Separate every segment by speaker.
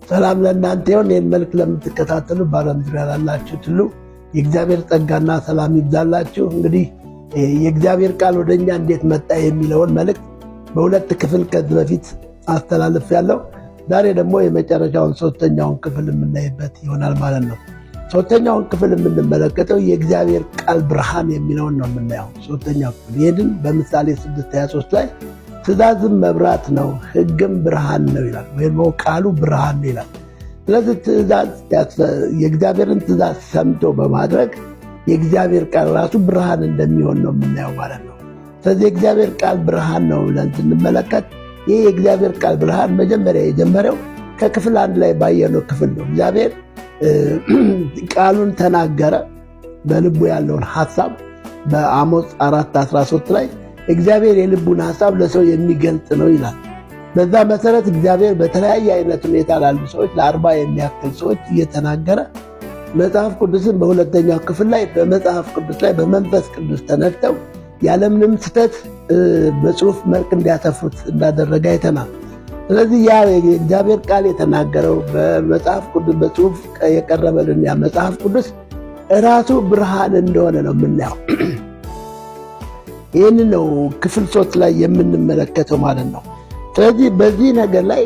Speaker 1: ሰላም ለእናንተ ይሁን። ይህን መልክ ለምትከታተሉ በዓለም ዙሪያ ላላችሁት ሁሉ የእግዚአብሔር ጸጋና ሰላም ይብዛላችሁ። እንግዲህ የእግዚአብሔር ቃል ወደ እኛ እንዴት መጣ የሚለውን መልእክት በሁለት ክፍል ከዚህ በፊት አስተላልፌያለሁ። ዛሬ ደግሞ የመጨረሻውን ሶስተኛውን ክፍል የምናይበት ይሆናል ማለት ነው። ሶስተኛውን ክፍል የምንመለከተው የእግዚአብሔር ቃል ብርሃን የሚለውን ነው የምናየው። ሶስተኛው ክፍል ይህንን በምሳሌ 6:23 ላይ ትእዛዝም መብራት ነው፣ ሕግም ብርሃን ነው ይላል፣ ወይም ቃሉ ብርሃን ነው ይላል። ስለዚህ ትእዛዝ የእግዚአብሔርን ትእዛዝ ሰምቶ በማድረግ የእግዚአብሔር ቃል ራሱ ብርሃን እንደሚሆን ነው የምናየው ማለት ነው። ስለዚህ የእግዚአብሔር ቃል ብርሃን ነው ብለን ስንመለከት ይህ የእግዚአብሔር ቃል ብርሃን መጀመሪያ የጀመረው ከክፍል አንድ ላይ ባየነው ክፍል ነው። እግዚአብሔር ቃሉን ተናገረ፣ በልቡ ያለውን ሐሳብ በአሞጽ 4:13 ላይ እግዚአብሔር የልቡን ሐሳብ ለሰው የሚገልጽ ነው ይላል። በዛ መሰረት እግዚአብሔር በተለያየ አይነት ሁኔታ ላሉ ሰዎች ለ40 የሚያክል ሰዎች እየተናገረ መጽሐፍ ቅዱስን በሁለተኛው ክፍል ላይ በመጽሐፍ ቅዱስ ላይ በመንፈስ ቅዱስ ተነድተው ያለምንም ስህተት በጽሁፍ መልክ እንዲያሰፍሩት እንዳደረገ አይተናል። ስለዚህ ያ የእግዚአብሔር ቃል የተናገረው በመጽሐፍ ቅዱስ በጽሁፍ የቀረበልን ያ መጽሐፍ ቅዱስ እራሱ ብርሃን እንደሆነ ነው የምናየው። ይህን ነው ክፍል 3 ላይ የምንመለከተው ማለት ነው። ስለዚህ በዚህ ነገር ላይ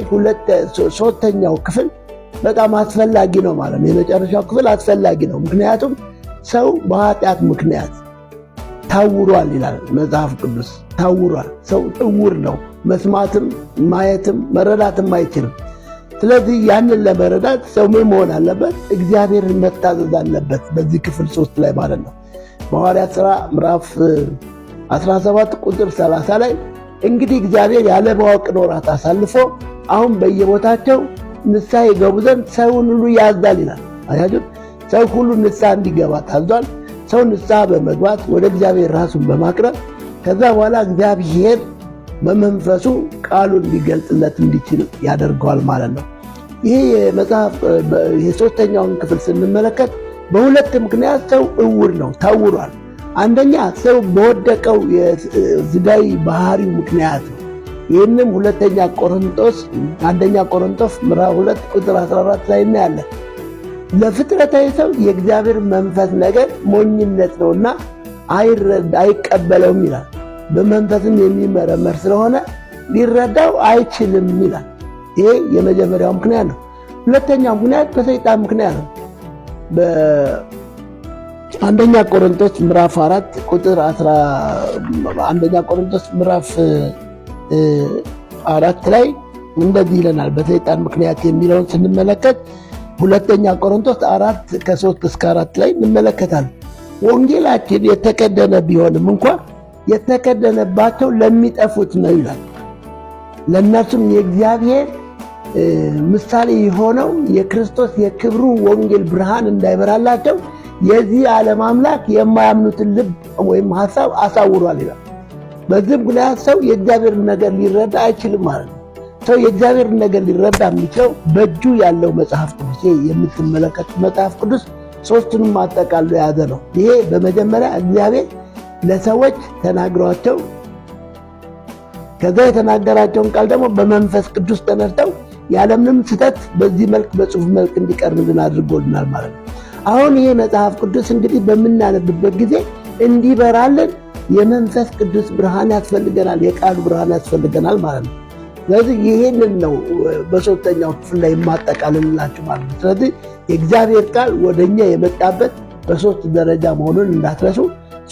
Speaker 1: ሶስተኛው ክፍል በጣም አስፈላጊ ነው ማለት ነው። የመጨረሻው ክፍል አስፈላጊ ነው። ምክንያቱም ሰው በኃጢአት ምክንያት ታውሯል ይላል መጽሐፍ ቅዱስ። ታውሯል። ሰው እውር ነው። መስማትም ማየትም መረዳትም አይችልም። ስለዚህ ያንን ለመረዳት ሰው ምን መሆን አለበት? እግዚአብሔርን መታዘዝ አለበት። በዚህ ክፍል 3 ላይ ማለት ነው። በሐዋርያት ሥራ ምዕራፍ 17 ቁጥር 30 ላይ እንግዲህ እግዚአብሔር ያለ ማወቅ ወራት አሳልፎ አሁን በየቦታቸው ንስሐ ይገቡ ዘንድ ሰውን ሁሉ ያዛል ይላል። አያችሁ፣ ሰው ሁሉ ንስሐ እንዲገባ ታዟል። ሰው ንስሐ በመግባት ወደ እግዚአብሔር ራሱን በማቅረብ ከዛ በኋላ እግዚአብሔር በመንፈሱ ቃሉን እንዲገልጽለት እንዲችል ያደርገዋል ማለት ነው። ይሄ የመጽሐፍ የሶስተኛውን ክፍል ስንመለከት በሁለት ምክንያት ሰው እውር ነው፣ ታውሯል። አንደኛ ሰው በወደቀው የሥጋዊ ባህሪው ምክንያት ነው። ይህንም ሁለተኛ ቆሮንቶስ አንደኛ ቆሮንቶስ ምዕራፍ 2 ቁጥር 14 ላይ እናያለን። ለፍጥረታዊ ሰው የእግዚአብሔር መንፈስ ነገር ሞኝነት ነውና አይቀበለውም ይላል። በመንፈስም የሚመረመር ስለሆነ ሊረዳው አይችልም ይላል። ይሄ የመጀመሪያው ምክንያት ነው። ሁለተኛው ምክንያት በሰይጣን ምክንያት ነው። በአንደኛ ቆሮንቶስ ምዕራፍ 4 ቁጥር 10 አንደኛ ቆሮንቶስ ምዕራፍ 4 ላይ እንደዚህ ይለናል። በሰይጣን ምክንያት የሚለውን ስንመለከት ሁለተኛ ቆሮንቶስ 4 ከ3 እስከ 4 ላይ እንመለከታለን። ወንጌላችን የተከደነ ቢሆንም እንኳን የተከደነባቸው ለሚጠፉት ነው ይላል። ለእነርሱም የእግዚአብሔር ምሳሌ የሆነው የክርስቶስ የክብሩ ወንጌል ብርሃን እንዳይበራላቸው የዚህ ዓለም አምላክ የማያምኑትን ልብ ወይም ሐሳብ አሳውሯል ይላል። በዚህ ምክንያት ሰው የእግዚአብሔርን ነገር ሊረዳ አይችልም ማለት ነው። ሰው የእግዚአብሔርን ነገር ሊረዳ የሚችለው በእጁ ያለው መጽሐፍ ቅዱስ የምትመለከቱት መጽሐፍ ቅዱስ ሶስቱንም አጠቃሎ የያዘ ነው። ይሄ በመጀመሪያ እግዚአብሔር ለሰዎች ተናግሯቸው ከዛ የተናገራቸውን ቃል ደግሞ በመንፈስ ቅዱስ ተነድተው ያለምንም ስህተት በዚህ መልክ በጽሁፍ መልክ እንዲቀርብልን አድርጎልናል ማለት ነው። አሁን ይሄ መጽሐፍ ቅዱስ እንግዲህ በምናነብበት ጊዜ እንዲበራልን የመንፈስ ቅዱስ ብርሃን ያስፈልገናል፣ የቃሉ ብርሃን ያስፈልገናል ማለት ነው። ስለዚህ ይሄንን ነው በሶስተኛው ክፍል ላይ የማጠቃልልላችሁ ማለት ነው። ስለዚህ የእግዚአብሔር ቃል ወደኛ የመጣበት በሶስት ደረጃ መሆኑን እንዳትረሱ።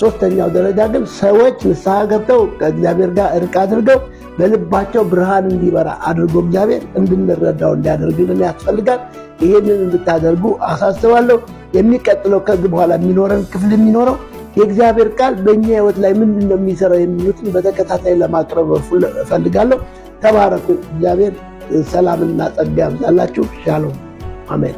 Speaker 1: ሶስተኛው ደረጃ ግን ሰዎች ንስሐ ገብተው ከእግዚአብሔር ጋር እርቅ አድርገው በልባቸው ብርሃን እንዲበራ አድርጎ እግዚአብሔር እንድንረዳው እንዲያደርግልን ያስፈልጋል። ይህንን እንድታደርጉ አሳስባለሁ። የሚቀጥለው ከዚህ በኋላ የሚኖረን ክፍል የሚኖረው የእግዚአብሔር ቃል በእኛ ሕይወት ላይ ምንድን ነው የሚሰራው የሚሉትን በተከታታይ ለማቅረብ እፈልጋለሁ። ተባረኩ። እግዚአብሔር ሰላምና ጸጋ ያብዛላችሁ። ሻሎም አሜን።